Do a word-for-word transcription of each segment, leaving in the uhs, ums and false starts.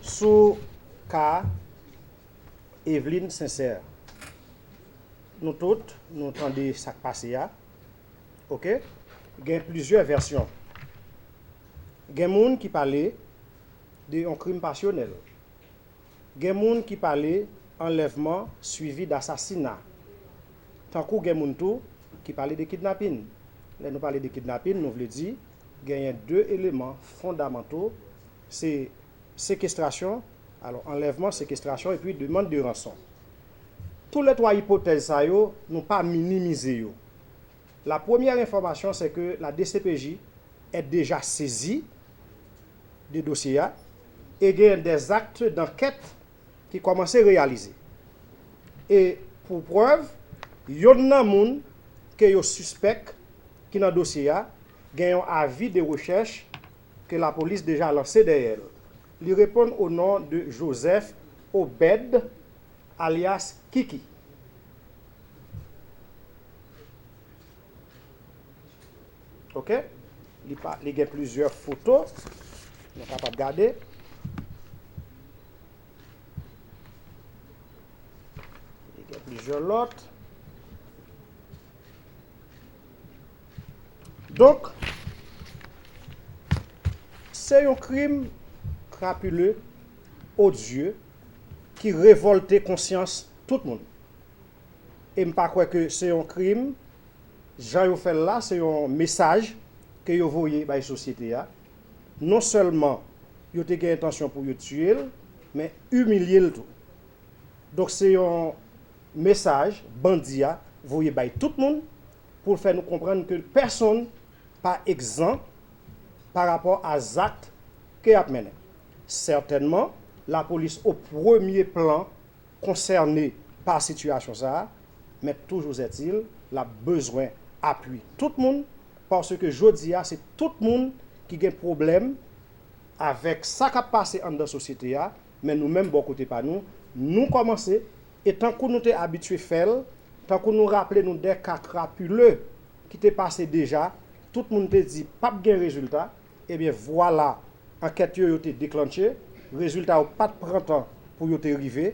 Sou ka Eveline Sincère, nou tout, nou tande sa k pase a. Oke? Gen plizyè vèsyon. Gen moun ki pale de yon krim pasyonèl. Gen moun ki pale anlèvman swivi dasasina. Tankou gen moun tou ki pale de kidnapin. Lè nou pale de kidnapin, nou vle di genyen de eleman fondamanto, se sekestrasyon, alò, anlèvman, sekestrasyon epi demann de ranson. Tou le twa ipotèz sa yo, nou pa minimize yo. La première information, c'est que la D C P J est déjà saisie de dosye a e gen des actes d'enquête ki kòmanse reyalize. E pou prèv, yonn nan moun ke yo sispèk ki nan dosye a gen yon avi de rechèch ke lapolis deja lanse dèyè l. Li reponn o non de Joseph Obed, alyas Kiki. Oke? Li pa, li gen plizyè foto. Nou kapab gade. Li gen plizyè lòt. Donk, se yon krim krapile, odye, ki revòlte konsyans tout moun. E m pa kwè ke se yon krim, jan yo fè l la, se yon mesaj ke yo voye bay sosyete a. Non sèlman yo te gen entansyon pou yo tiye l, men imilye l tou. Donk, se yon mesaj bandi a voye bay tout moun pou l fè nou konprann ke pèsonn pa egzan pa rapò a zak ke y ap mennen. Sètènman, lapolis o premye plan konsène pa sitiyasyon sa a, men toujou ètil, l ap bezwen apui tout moun, paske jodi a, se tout moun ki gen pwoblèm avèk sa k ap pase anndan sosyete a, men nou menm, bò kote pa nou, nou kòmanse, e tankou nou te abitye fè l, tankou nou raple nou de ka krapile ki te pase deja, tout moun te di p ap gen rezilta, ebyen, vwala, ankèt yo, yo te deklantche, rezilta yo pa t pran tan pou yo te rive,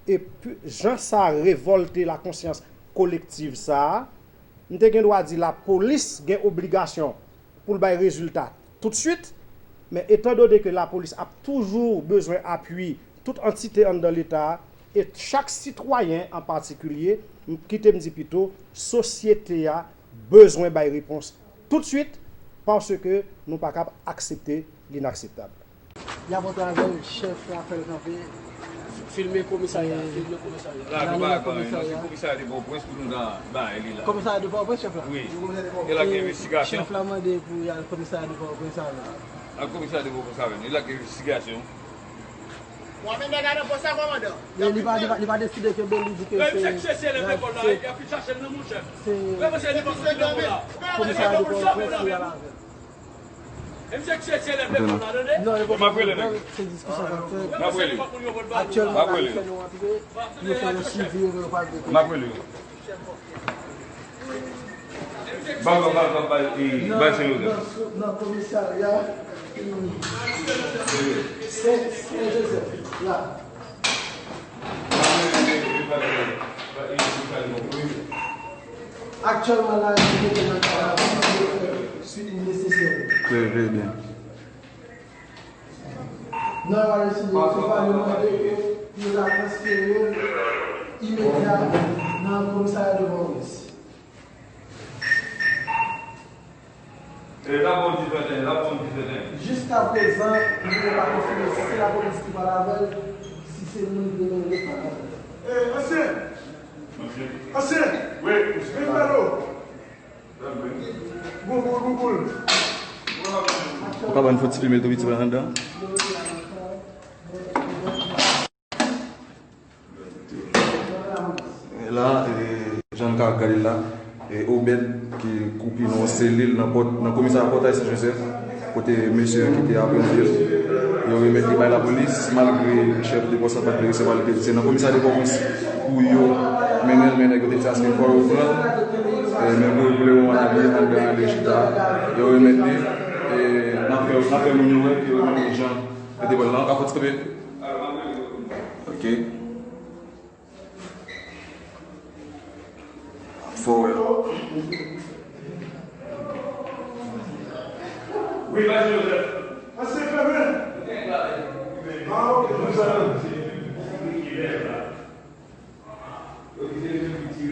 e pi, jan sa revòlte lakonsyans kolektiv sa a, m te gen dwa di lapolis gen obligasyon pou l bay rezilta toutswit, men etandone ke lapolis ap toujou bezwen apui tout antite anndan Leta a, e chak sitwayen an patikilye, m, kite m di pito, sosyete a bezwen bay repons toutswit, paske nou pa kab aksepte linakseptab. Y ap antre avè l, chèf la fè l kanpe. Filme komisarya, filme komisarya. La, nou pa ka, non, se komisarya de Pòtoprens pou nou ta bay li la. Komisarya de Pòtoprens, chèf la? Wi. E la gen envestigasyon. Chèf la mande pou y al komisarya de Pòtoprens avè l. Al komisarya de Pòtoprens avè l. E la gen envestigasyon. Bon, men nèg la nan pòs la, kòmandan. Men li pa, li pa, li pa deside kenbe li di ke se... Misye ki sesi elèv lekòl la, y ap vin chache l nan, monchè. Komisarya de Pòtoprens, li al avè l. E misye ki sesi elèv lekòl la, tande? Non, e pa pwoblèm, se diskisyon k ap fèt. Aktyèlman, la, yo fè nou antre, yo fè yon swivi, yo pral depoze. Ban, ban, ban, ban, bay, e, bay Sen Jozèf. Nan, nan, nan komisarya, e, Sen, Sen Jozèf, la. Aktyèlman, la, yo mete nan kay la, yo fè swivi nesesè. Trè, trè byen. Nan Aristide, se pa yo mande ke pou yo ta transfere l imedya nan komisarya de Pòtoprens. E, la bon di fèten, la bon di fèten. Jiskaprezan, nou pa konfime si se lapolis ki pale avè l, si se moun ki te gen lòt pale avè l. E, ansyen! Ansyen! Wi. Vin pale w. Gougoul, gougoul. Ou ka ban fò ti filme tou piti pa anndan? La, e, jan n ka gade l la, e, Obed ki koupi nan yon selil nan pòt, nan komisarya Pòtay Sen Jozèf, kote mesye ki te aprann li yo remèt li bay lapolis, malgre chèf de pòs la pa t vle resevwa l, li te di se nan komisarya de Pòtoprens pou yo mennen l, men nèg yo te di aske fò yo pran l, e, men pou, pou lemoman, li anndan nan lejita, yo remèt li, e, n ap fè, n ap fè moun yo wè ke yo remèt li jan yo te pran l la. An ka fò ti kanpe. Ok. Fò wè. Wi, Pastè Joseph. Pastè Clement. Ah, ok, nou sa.